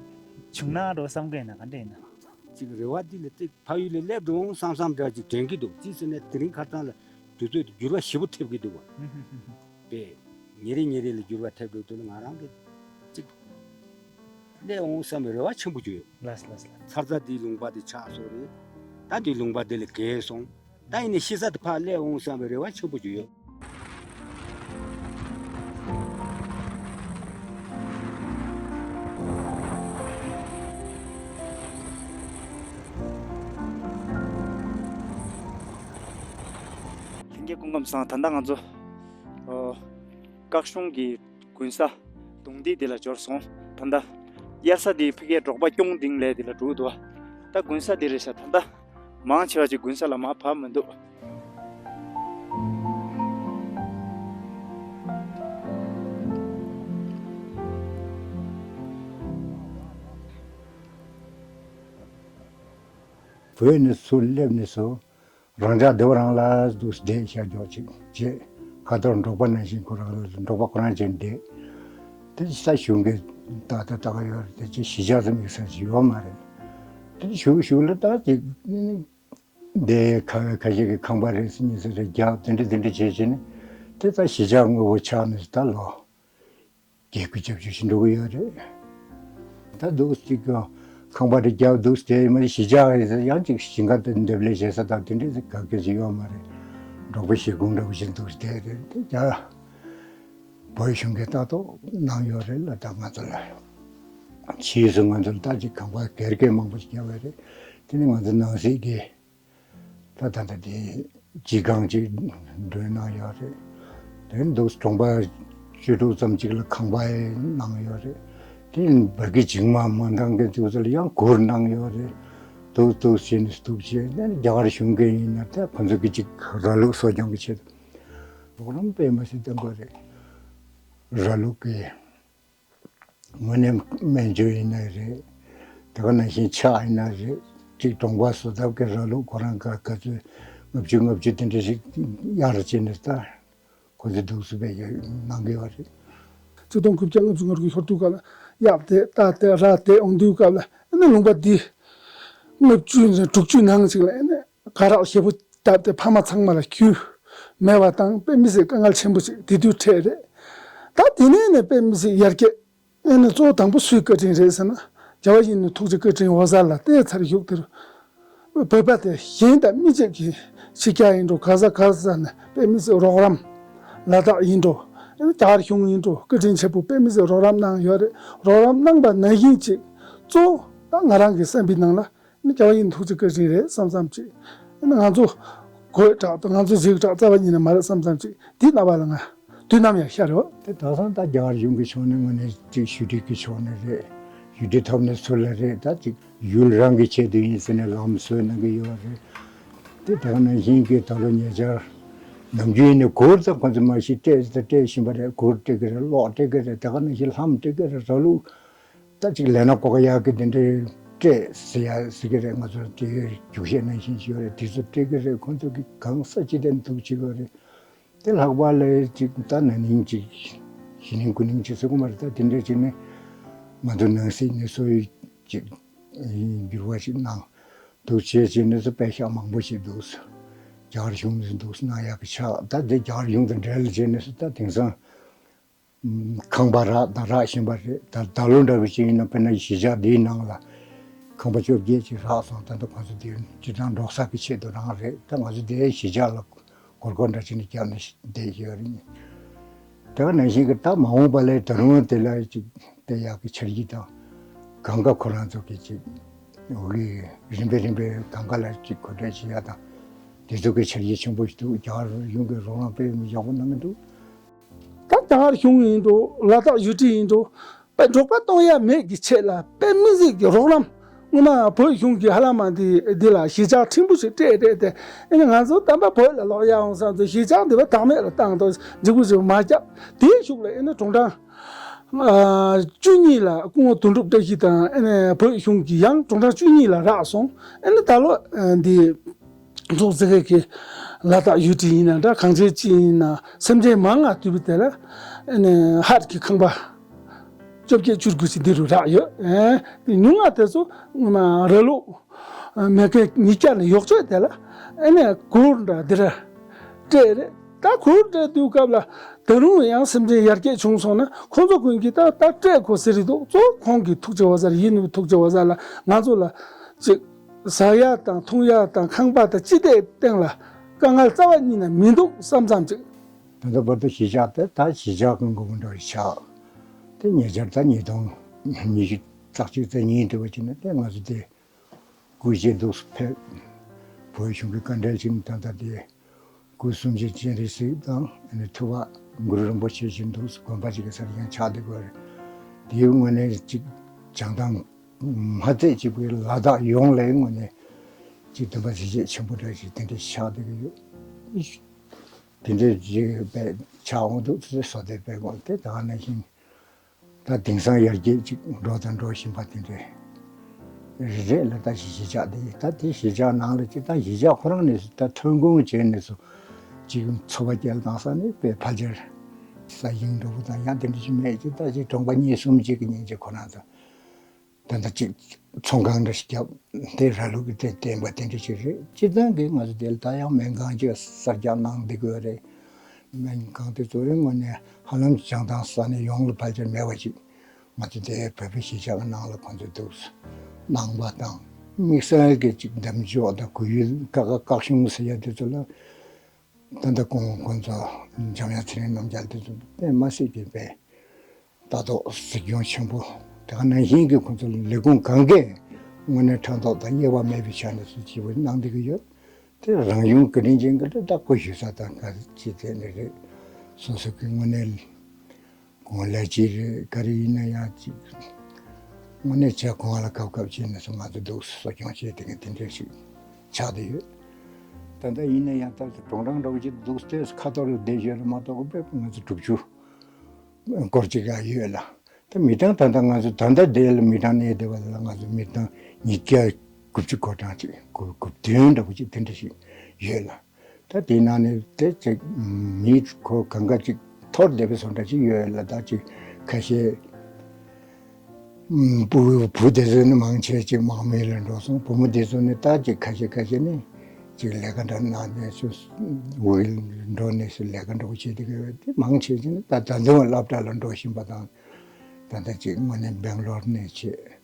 བྱུང་ན་འགྲོ་བསམ་གི་ཡོད་ན་ག་འདྲ་ཡིན་ན། ཅིག་རེ་བ་འདི་ལ་ཏིག་ཕ་ཡུལ་ལ་སླེབས་འགྲོ་འོང་བསམ་བསམ་འདྲ་ཅིག་དྲན་གྱི་འདུག་ཅི་ཟེར་ན་དེ་རིང་ཁ་སང་ལ་དུས་ཚོད་དེ་འགྱུར་བ་ཞེ་པོ་ཐེབས་ཀྱི་འདུག་བ། པས་ཉིན་རེ་ཉིན་རེ་ལ་འགྱུར་བ་ཐེབས་འགྲོ་དུས་ལ་ང་རང་གི་ཅིག་སླེབས་འོང་བསམ་པའི་རེ་བ་ཆེན་པོ་ཅིག་ཡོད། ལགས་ལགས་ལགས། ཚར་ཚར་འདིའི་ལུང་པ་དེ་ཆགས་སོང་རེད། ད་འདིའི་ལུང་པ་དེ་ལ་བརྒལ་སོང་། ད་ཡིན་ནའི་ཤི་ས་དེ་ཕར་སླེབས་འོང་བསམ་པའི་རེ་བ་ཆེན་པོ་ཅིག་ཡོད། ལྷན་རྒྱས་སྐུ་ཁམས་བཟང་། ད་ལྟ་ང་ཚོ་ཨོ་བཀའ་གཞུང་གི་དགུན་ས་གདུང་འདི་འདི་ལ་འབྱོར་སོང་། ད་ལྟ་དབྱར་ས་འདི་ཕ་གིའི་འབྲོག་པ་སྐྱོང་སྟེང་ལས་འདི་ལ་འགྲོ་འདུག་ད་དགུན་ས་འདི་རེད་ཤག་ད་ལྟ་མང་ཆེ་བ་ཅིག་དགུན་ས་ལ་མར་བབས་མི་འདུག་བོད་ནས་ཚུར་སླེབས་ནས་སུ། རང་ཅག་སྡེ་བ་རང་ལ་འདུག་བསྡད་ཤག་འཇོག་ཅིག་བྱས། ཁ་ཐོར་འབྲོག་པ་ནང་བཞིན་ཁོ་རང་ལ་འབྲོག་པ་ཁོ་རང་ཅན་བསྡད། དེ་ས་གཞུང་གི་ཏག་ཏག་ཏག་ཡོད་རེད། དེ་ཅི་གཞིས་ཆགས་སུ་དམིགས་ས་ཞིག་ཡོད་མ་རེད། དེ་གཞུག་གཞུག་ལ་ད་ཅིག་དེ་ཁ་ཁ་ཤས་ཀྱི་ཁང་པ་རེ་གཉིས་ཙམ་རེ་རྒྱབ། དེ་འདྲ་དེ་འདྲ་བྱས་བྱས་ནས་དེ་ད་གཞིས་ཆགས་དངོས་པོ་ཆགས་ནས་ད་ལོ། རྒྱལ་ཁུལ་རྒྱབ་ཆོག་ཞིག་འགྲོ་གི་ཡོད་རེད། ད་འདུག་ཅིག་གི་ཁང་པ་དེ་རྒྱབ་འདུག་དེ་མ་གཞིས་ཆགས་ཡིན་ཟེར་ཡང་ཅིག་ཞིང་ཁ་དེ་འདེབས་ལས་བྱེད་ས་དང་དེ་འདྲས་ག་གེ་ཞིག་ཡོད་མ་རེད། འབྲོག་པའི་གཞིས་ཁོངས་འདྲ་བོ་ཞིག་འདུག་དེ་རེད་དེ་རྒྱ་བོད་གཞུང་གིས་ལྟ་རྟོག་གནང་ཡོད་རེད་ལ། ད་ང་ཚོ་ལ་ཕྱིས་སུ་ང་ཚོ་ལ་ད་ཅིག་ཁང་པ་སྒེར་གྱི་མང་པོ་ཞིག་བརྒྱབ་པ་རེད། དེ་ནི་ང་ཚོ་ནང་སྲིད་ཀྱི་ད་ད་ལྟ་དེ་སྤྱི་ཁང་ཅིག་འདོན་གནང་ཡོད་རེད། དེ་འདུག་གྲོང་པ་བཅུ་དྲུག་ཙམ་ཅིག་ལ་ཁང་པ་གནང་ཡོད་རེད། དེ་བོད་ཀྱི་བྱེ་མ་མ་འདང་གི་དུས་ཚོད་ལ་ཡང་གུར་གནང་ཡོད་རེད། འདུག་འདུག་བྱས་ནས་འདུག་བྱས་ནས་རྒྱ་གར་གཞུང་གི་ཡིན་ན་ད་ཁོ་ཚོ་གི་ཅིག་ར་ལུག་གསོ་སྐྱོང་གི་ཆེད་དུ་རོགས་རམ་དཔེ་མི་སྲིད་གཏོང་དགོས་རེད། ར་ལུག་གི་དངོས་གནས་སྨན་བཅོས་ཡིན་ན་རེད། དེ་ག་ནང་བཞིན་ཕྱག་ཡིན་ན་རེད། གཅིག་གྲོང་པ་བཟོ་ཐབས་ཀྱི་ར་ལུག་ཁོ་རང་ག་ག་ཚོད་ལྔ་བཅུ་ལྔ་བཅུ་དེ་འདྲ་ཞིག་གཡར་བྱས་ནས་ད་ཁོ་ཚོས་འདུག་སེ་བས་གནང་གི་ཡོད་རེད། ཆིག་སྟོང་དགུ་བརྒྱ་ལྔ་བཅུ་ང་དྲུག་གི་ཞོར་དུས་སྐབས་ལ་གཡག་དེད་རྟ་དེད་ར་དེད་འོང་དུས་སྐབས་ལ་ཨ་ནི་ལུང་པ་འདི་ལྔ་བཅུ་ནས་དྲུག་ཅུ་ནང་ཞིག་ལ་ཨ་ནི་དགའ་རབ་ཞེ་པོ་བཏབ་སྟེ་ཕ་མ་ཚང་མ་ལ་རྒྱུས་མེད་པ་དང་དཔེ་མི་སྲིད་དཀའ་ངལ་ཆེན་པོ་ཞིག་དེ་དུས་འཕྲད་རེད། ད་དེ་ནས་ནས་དཔེ་མི་སྲིད་ཡར་རྒྱས། ཨ་ནི་གཙོ་བོ་དང་པོ་སུའི་བཀའ་དྲིན་རེད་ཟེར་ན། རྒྱལ་བ་ཡིད་བཞིན་ནོར་བུ་ཐུགས་རྗེ་བཀའ་དྲིན་འོད་ཟེར་ལ་བལྟས་ཚར་གཞུག་དེར། བོད་པ་དེ་གཞན་དང་མི་གཅིག་གིས་ཕྱི་རྒྱལ་ཡིན་འགྲོ་ག་ས་ག་ས་ནས་དཔེ་མི་སྲིད་རོགས་རམ། ལ་དྭགས་ཡིན་འགྲོ། རྒྱ་གར་གཞུང་ཡིན་འགྲོ་བཀའ་དྲིན་ཆེན་པོ་དཔེ་མི་སྲིད་རོགས་རམ་གནང་ཡོད་རེད། རོགས་རམ་གནང་པ་ནང་བཞིན་ཅིག་གཙོ་བོ་ད་ང་རང་གི་བསམ་པའི་ནང་ལ། ནི་རྒྱལ་བ་ཡིད་བཞིན་ཐུགས་རྗེ་བཀའ་དྲིན་རེད་བསམ་བསམ་ཅིག་ཨ་ནི་ང་ཚོ་གོས་དྲག་དང་ང་ཚོ་གཟིག་དྲག་རྩ་བ་ཉིད་ནས་མ་རེད་བསམ་བསམ་ཅིག་འདི་རྣ་བ་ལ་ང་དུས་ནམ་ཡང་ཤར་ཡོད། དེ་དེང་སང་ད་རྒྱ་གར་གཞུང་གི་ཕྱོགས་ནས་དངོས་གནས་ཅིག་ཞུ་སྒྲིག་གི་ཕྱོགས་ནས་རེད། ཞུ་སྒྲིག་ཐོབ་ནས་ཚུར་ལ་རེད། ད་ཅིག་ཡུལ་རང་གི་ཆེད་དུ་ཡིན་ཟེར་ནས་ལམ་བཟོས་གནང་གི་ཡོད་རེད། དེ་དེ་ག་ནང་བཞིན་གྱི་ད་ལོ་ཉེ་ཆར་ནམ་རྒྱུན་ནས་གུར་ཙམ་ཁོ་ཚོ་མ་གཞི་སྤྲད་ཙམ་སྤྲད་བཞིན་པ་རེད། གུར་སྤྲད་གི་རེད། གློག་སྤྲད་གི་རེད། དེ་ག་ནང་བཞིན་ལྷམ་སྤྲད་གི་རེད། ར་ལུག་ད་ཅིག་ལས་ན་ཀོ་ཀ་ཡག་གི་དེ་འདྲའི་སྤྲད་ཟེར་ཡ་ཟེར་གི་རེད། ང་ཚོ་དེ་རྒྱུགས་བཤད་ནང་བཞིན་ཞིག་ཡོད་རེད། དེ་ཚོ་སྤྲད་གི་རེད། ཁོང་ཚོ་གི་གང་ས་ཅི་བདེ་འདུག་ཅིག་ཡོད་རེད། དེ་ལྷག་པ་ལས་ཅིག་ད་ན་ནིང་ཅིག་གཞེས་ནིང་དགུན་ནིང་ཅིག་ཟེར་གོ་མ་རེད། ད་དེ་འདྲ་ཅིག་ནི་ང་ཚོ་ནང་སྲིད་ནས་སོ་ཡི་ཅིག་འགྱུར་བ་ཅིག་གནང་འདུག་བྱས་བྱས་ནས་སུ་པད་ཤག་མང་པོ་ཞིག་འདུག་རྒྱ་གར་གཞུང་ནས་འདུག་གནང་ཡག་གི་ཆགས། ད་དེ་རྒྱ་གར་གཞུང་དང་འབྲེལ་བྱས་ནས་སུ་ད་དེང་སང་ཁང་པ་རག་དང་རག་བཞིན་པ་རེད། ད་ད་ལོ་འདྲ་བོ་ཅིག་ཡིན་ན་དཔེར་ན་གཞིས་ཆགས་འདིའི་ནང་ལ་ཁང་པ་བཅོ་བརྒྱད་ཅིག་རག་སོང་། ད་ལྟ་ཁོང་ཚོ་འདིར་སྤྱིར་བཏང་འབྲོག་ས་གི་ཆེད་དུ་རང་རེད། ད་ང་ཚོ་འདིའི་གཞིས་ཆགས་ལ་སྒོར་སྒོར་འདྲ་བྱས་ནས་བརྒྱབ་ནས་བསྡད་ཡོད་རེད། དེ་ག་ནང་བཞིན་གྱི་ད་མ་འོངས་པ་ལ་ད་རུང་དེ་ལ་ཅིག་བལྟ་ཡག་གི་འཆར་གཞི་དང་། གང་ག་ཁོ་རང་ཚོ་གི་ཅིག་འོ་གི་རིམ་པས་རིམ་པས་གང་ག་ལ་ཅིག་གོ་སྒྲིག་བྱེད་ཡག་དང་། དེ་ཚོ་གི་འཆར་གཞི་ཆེན་པོ་ཞིག་འདུག་རྒྱ་གར་གཞུང་གི་རོགས་རམ་དཔེ་མི་ཡག་པོ་གནང་གི་འདུག་ད་རྒྱ་གར་གཞུང་ཡིན་འགྲོ། ལ་དྭགས་ཡུལ་གྲུ་ཡིན་འགྲོ། དཔེ་འབྲོག་པ་གཏོང་ཡ་མེད་ཀྱི་ཆེད་ལ་དཔེ་མི་སྲིད་ཀྱི་རོགས་རམ། སྔོན་མ་བོད་གཞུང་གིས་ཧ་ལམ་འདི་འདི་ལ་གཞིས་ཆགས་ཕྲན་བུ་ཞིག་སྤྲད་སྤྲད་དེ། ཨ་ནི་ང་ཚོ་དམ་པ་བོད་ལ་ལོག་ཡ་ཡོང་བསམ་ཚེ་གཞིས་ཆགས་འདི་བ་བདག་མེད་ལ་བཏང་དང་འཇིགས་པོ་ཞིག་མ་བརྒྱབ། དེའི་གཞུག་ལ་ཨ་ནི་གྲོང་རྡལ་ཨ་བཅུ་གཉིས་ལ་སྐུ་ངོ་དོན་གྲུབ་བཀྲ་ཤིས་དང་། ཨ་ནི་བོད་གཞུང་གིས་ཡང་གྲོང་རྡལ་བཅུ་གཉིས་ལ་རག་སོང་། ཨ་ནི་ད་ལོ་ཨ་འདི་ཚོགས་ཟེར་མཁན་གྱི་ལ་དྭགས་ཡུལ་གྲུ་ཡིན་ན་འདྲ། གངས་ཅན་སྤྱི་ཡིན་ན་སེམས་ཅན་མང་ང་བསྡུས་པ་དེ་ལ་ཨ་ནི་ཧར་གྱི་ཁང་པ་བཅོ་བརྒྱད་བཅུ་དགུ་ཞིག་འདི་རུ་རག་ཡོད། ཨ་དེ་ཉུང་ང་དེ་ཚོ་ཨ་ར་ལུག་མེ་སྐྱོན་ཉིས་བརྒྱ་ནས་ཡོག་ཆོད་དེ་ལ་ཨ་ནི་གུར་འདྲ་འདི་ར་སྤྲད་རེད། ད་གུར་སྤྲད་དུས་སྐབས་ལ་ད་རུང་ཡང་སེམས་ཅན་ཡར་རྒྱས་བྱུང་སོང་ན་ཁོང་ཚོ་ཀུན་གྱིས་ད་ད་སྤྲད་དགོས་ཟེར་རེད་འདུག་གཙོ་བོ་ཁོང་གི་ཐུགས་རྗེ་འོད་ཟེར་ཡིན་ནོ། ཐུགས་རྗེ་འོད་ཟེར་ལ་ང་ཚོ་ལ་ཅིག་ཟ་ཡ་དང་འཐུང་ཡ་དང་ཁང་པ་དང་ཅི་ལྟའི་སྟེང་ལ་དཀའ་ངལ་རྩ་བ་ཉིད་ནས་མི་འདུག་བསམ་བསམ་ཅིག་ད་ལྟ་བར་དུ་གཞིས་ཆགས་དེ་ད་གཞིས་ཆགས་ཀྱི་མགོ་བོ་འདྲ་བའི་ཆགས། དེ་ཉེ་ཆར་ད་ཉིས་སྟོང་ཉི་ཤུ་རྩ་གཅིག་རྩ་གཉིས་འདྲ་བ་ཅིག་ནས་དེ་ང་ཚོ་དེ་སྐུ་མཆེད་འདུག་ཕེབས། བོད་གཞུང་གི་བཀའ་འབྲེལ་ཅིག་ད་ལྟ་དེ་སྐུ་གསུམ་བྱོན་སྤྱན་རས་གཟིགས་དང་ཨ་ནི་ཐུབ་པ་གུ་རུ་རིན་པོ་ཆེ་ཅིག་འདུག་དགོན་པ་ཅིག་གི་སར་ཡང་ཆགས་བསྡད་ཡོད་རེད། དེའི་ངོས་ནས་ཅིག་བྱང་ཐང་མ་ཚད་ཅིག་པའི་ལ་དྭགས་ཡོངས་ལ་ངོས་ནས་ཅིག་སྟོན་པ་གཟི་བརྗིད་ཆེན་པོ་འདྲ་ཞིག་དེ་འདྲ་ཆགས་བསྡད་ཀྱི་ཡོད། དེ་འདྲ་ཅིག་པའི་ཆགས་འོང་འདུག་ཚེ་སྲོག་དེ་པའི་ངོས་དེ་ད་ག་ནང་བཞིན། ད་དེང་སང་ཡར་རྒྱས་ཅིག་འགྲོ་དང་འགྲོ་བཞིན་པ་དེ་འདྲའི་རེད་ལ། ད་གཞིས་ཆགས་དེ་ད་དེ་གཞིས་ཆགས་ནང་ལ་ཅིག་ད་གཞིས་ཆགས་ཁོ་རང་ནས་སུ་ད་ཐོན་ཁུངས་བྱས་ནས་སུ་ཅིག་འཚོ་བ་སྐྱེལ་དང་ས་ནས་དཔེ་ཕལ་ཆེར་ས་ཞིང་འགྲོ་བོ་དང་ཡང་དེ་འདྲ་ཅིག་མེད་ཅིག་ད་ཅིག་གྲོང་པ་གཉིས་གསུམ་ཅིག་གི་ཉིན་ཅིག་ཁོ་རང་ཚོ་ད་ད་ཅིག་ཚོང་ཁང་འདྲ་ཞིག་བརྒྱབ་དེ་ར་ལུག་གི་དེ་བསྟན་པ་དེ་འདྲ་ཅིག་རེད། སྤྱིར་བཏང་གི་ང་ཚོ་དེ་ལ་ད་ཡང་སྨན་ཁང་ཅིག་གསར་རྒྱག་གནང་བསྡད་དགོས་རེད། སྨན་ཁང་དེ་ཚོ་ཡང་དངོས་གནས་ཧ་ལམ་བྱང་ཐང་ས་གནས་ཡོངས་ལ་ཕལ་ཆེར་མེད་པ་ཅིག་ང་ཚོ་དེ་བོད་པའི་གཞིས་ཆགས་ཀྱི་ནང་ལ་ཁོང་ཚོས་འདུག་སྣང་བ་དང་དམིགས་བསལ་གྱི་ཅིག་འདེམས་སྤྱོད་དང་གོ་ཡུལ་ཀ་ཁ་བཀག་ཤིང་ཟེར་ཡ་དེ་ཚོ་ལ། ད་ལྟ་ཁོང་ཁོང་ཚོ་འཇམ་དབྱངས་ཚེ་རིང་རྣམ་རྒྱལ་དེ་ཚོ་དཔེ་མ་སྲིད་པའི་དཔེ་ལྟ་རྟོག་གཟིགས་སྐྱོང་ཆེན་པོ། དེ་ག་ནང་བཞིན་གྱི་ཁོང་ཚོ་ལས་ཁུངས་གང་གས་དངོས་གནས་ཕྲག་དོག་དང་དབྱེ་བ་མེད་པའི་ཆ་ནས་སུ་ཅིག་གནང་བསྡད་ཀྱི་ཡོད། དེ་རང་གཞུང་བཀའ་དྲིན་ཅན་གྱི་ལ་བདག་པོ་ཞུ་ས་དང་ག་ཅི་དེ་ནི་རེད། སོ་སོ་གི་དངོས་གནས་གོང་ལས་ཀྱི་རེད། ག་རེ་ཡིན་ན་ཡང་ཅིག་དངོས་གནས་བྱས་གོང་ལ་གབ་གབ་བྱས་ནས་སུ་ང་ཚོ་འདུག་གསོ་སྐྱོང་བྱས་དེ་ག་དེ་འདྲ་ཞིག་ཆགས་བསྡད་ཡོད། ད་ལྟ་ཡིན་ན་ཡང་ད་གྲོང་རང་འདྲ་བོ་ཅིག་འདུག་སྟེ་ཁ་ཐོར་བསྡད་ཡོད་ལ་མ་གཏོགས་པས་ང་ཚོ་དྲུག་ཅུ་སྐོར་ཅིག་ཡང་ཡོད་ལ། ད་མི་གྲངས་ད་ལྟ་ང་ཚོ་ད་ལྟ་དེ་ལ་མི་གྲངས་གནས་བསྡད་པ་ལ་ང་ཚོ་མི་གྲངས་ཉིས་བརྒྱ་དགུ་བཅུ་གོ་གྲངས་ཅིག་དགུ་དགུ་བདུན་འདྲ་བོ་ཅིག་དེ་འདྲ་ཞིག་ཡོད་ལ། ད་དེ་ནང་ནས་དེ་ཅིག་མི་ཁོ་གང་ག་ཅིག་འཐོར་བསྡད་པའི་བཟོ་འདྲ་ཅིག་ཡོད་ལ། ད་ཅིག་ཁ་ཤས་བུ་བུ་དེ་ཚོ་ནི་མང་ཆེ་ཅིག་དམག་མི་ལ་འགྲོ་སོང་། བུ་མོ་དེ་ཚོ་ནི་ད་ཅིག་ཁ་ཤས་ཁ་ཤས་ནི་ཅིག་ལས་ཀ་འདྲ་གནང་ནས་སུ་འོག་གི་འགྲོ་ནས་སུ་ལས་ཀ་འགྲོ་བྱེད་དེ་གི་ཡོད་དེ། མང་ཆེ་ཅིག་ནི་ད་ད་དུང་སློབ་གྲྭ་ལ་འགྲོ་བཞིན་པ་དང་། ད་ལྟ་ཅིག་དངོས་གནས་སྦེང་ལོར་ནས་བྱེད།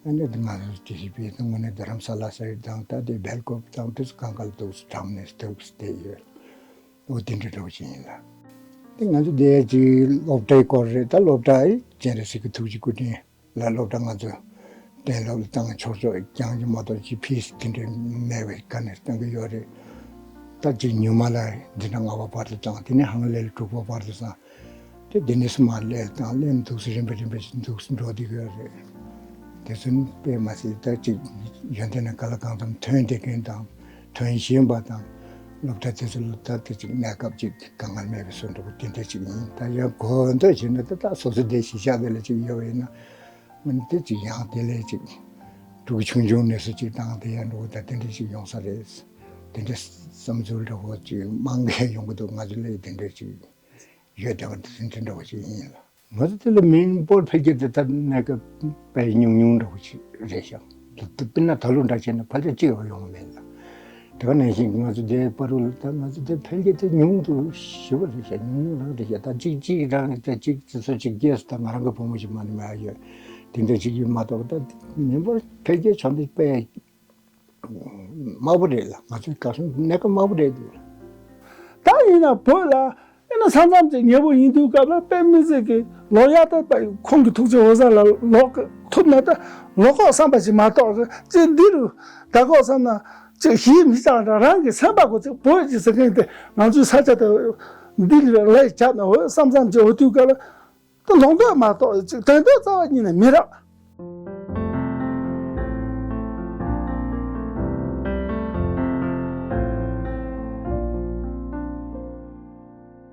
ཨ་ནི་ང་ཚོ་ཊི་སི་པི་དང་དངོས་གནས་རྡ་རམ་ས་ལ་ཟེར་དང་ད་དེ་སྦེལ་ཀོབ་དང་དེ་ཚོ་གང་ག་ལ་འདུག་སེ་གྲམ་ནས་འདུག་སེ་བསྡད་ཡོད། འོ་དེ་འདྲ་འདྲ་བོ་ཅིག་ཡིན་ལ། དེ་ང་ཚོ་དེ་ཅིག་སློབ་གྲྭའི་སྐོར་རེད། ད་སློབ་གྲྭ་ཨེ་སྤྱན་རས་གཟིགས་ཀྱི་ཐུགས་རྗེ་སྐུ་དྲིན་ལ་སློབ་གྲྭ་ང་ཚོ་གཏན་སློབ་ལ་བཏང་ཆོག་ཆོག་རྐྱང་གི་མ་གཏོགས་ཅིག་ཕིས་དེ་འདྲ་མེད་པའི་ག་ནས་གཏོང་གི་ཡོད་རེད། ད་ཅིག་ཉུང་མ་ལ་འཛིན་གྲྭ་ལྔ་པ་བར་དུ་བཏང་། དེ་ནས་ཧང་ལེ་ལ་དྲུག་པ་བར་དུ་བཏང་། དེ་དེ་ནས་སུ་མ་ལེ་ལ་བཏང་ལེ་ལ་འདུག་སེ་རིམ་པས་རིམ་པས་འདུག་སེ་འགྲོ་བསྡད་ཀྱི་ཡོད་རེད། དེ་ཚོ་ནི་དཔེ་མ་སྲིད་ད་ཅིག་ཡོན་ཏན་ནི་ག་ལ་གང་འཚམ་ཐོན་བསྡད་མཁན་དང་ཐོན་བཞིན་པ་དང་། སློབ་གྲྭ་དེ་ཚོ་ལ་ད་དེ་ཅིག་གནས་སྐབས་ཅིག་དཀའ་ངལ་མེད་པའི་བཟོ་འདྲ་པོ་དེ་འདྲ་ཅིག་ཡིན། ད་ཡང་གོ་འདོད་བྱས་ན་ད་ད་སོ་སོ་དེ་གཞིས་ཆགས་དེ་ལ་ཅིག་ཡོད་པ་ཡིན་ན། ང་ནི་དེ་ཅིག་ཡང་དེ་ལས་ཅིག་ཕྲུ་གུ་ཆུང་ཆུང་ནས་སུ་ཅིག་བཏང་དེ་ཡང་འགྲོ་ད་དེ་འདྲ་ཅིག་ཡོང་ས་རེད། དེ་འདྲ་བསམ་ཚུལ་འདྲ་པོ་ཅིག་མང་གས་ཡོང་གི་འདུག་ང་ཚོ་ལ་དེ་འདྲ་ཅིག་ཡོད་བསྡད་པ་དེ་འདྲ་འདྲ་པོ་ཅིག་ཡིན་ལ། ང་ཚོ་དེ་ལ་མི་འབོར་འཕེལ་རྒྱས་དེ་ད་གནས་སྐབས་དཔེ་ཉུང་ཉུང་འདྲ་པོ་ཅིག་རེད་ཤག་དཔེར་ན་ད་ལོ་འདྲ་བྱས་ན་ཕལ་ཆེར་གཅིག་ཡང་ཡོང་མེད་ལ། དེ་ག་ནང་བཞིན་ང་ཚོ་དེ་བར་དུ་ལ་ད་ང་ཚོ་དེ་འཕེལ་རྒྱས་དེ་ཉུང་དུ་ཞེ་པོ་རེད་ཤག་ཉུང་ཉུང་རང་རེད་ཤག་ད་གཅིག་གཅིག་རང་ད་གཅིག་ཅི་སོ་གཅིག་རྒྱས་སུ་ད་ང་རང་གི་བུ་མོ་ཞིག་མ་ནི་མ་ཡོད། དེ་འདྲ་ཅིག་ཡིན་མ་གཏོགས་ད་མི་འབོར་འཕེལ་རྒྱས་བྱུང་དེ་དཔེ་དམའ་པོ་རེད་ལ། ང་ཚོའི་ག་སོང་གནས་སྐབས་དམའ་པོ་རེད་འདུག་ད་ཡིན་ན་བོད་ལ་ཨེ་ན་ས་མཚམས་ཅིག་ཉེ་པོ་ཡིན་དུས་སྐབས་ལ་དཔེ་མི་སྲིད་ཀྱི་ལོ་ཡ་ད་པ་ཁོང་གི་ཐུགས་རྗེ་འོ་ས་ལ་ལོག་གི་ཐུབ་ན་ད་ལོག་གོ་བསམ་པ་ཞིག་མ་གཏོགས་ཀྱི་ཅིག་འདི་རུ་ད་གོ་བསམ་ན་ཅིག་གཞིས་མི་ཆགས་འདྲ་རང་གི་སེམས་པ་གོ་ཅིག་བོད་ཅིག་ཟེར་མཁན་དེ་ང་ཚོའི་ས་ཆ་དེ་འདི་ལ་ལས་བྱ་ན་འོ་ས་མཚམས་ཅིག་འོ་དུས་སྐབས་ལ་ད་ལོག་འདོད་མ་གཏོགས་ཅིག་དོན་དོན་རྩ་བ་ཉིད་ནས་མི་རག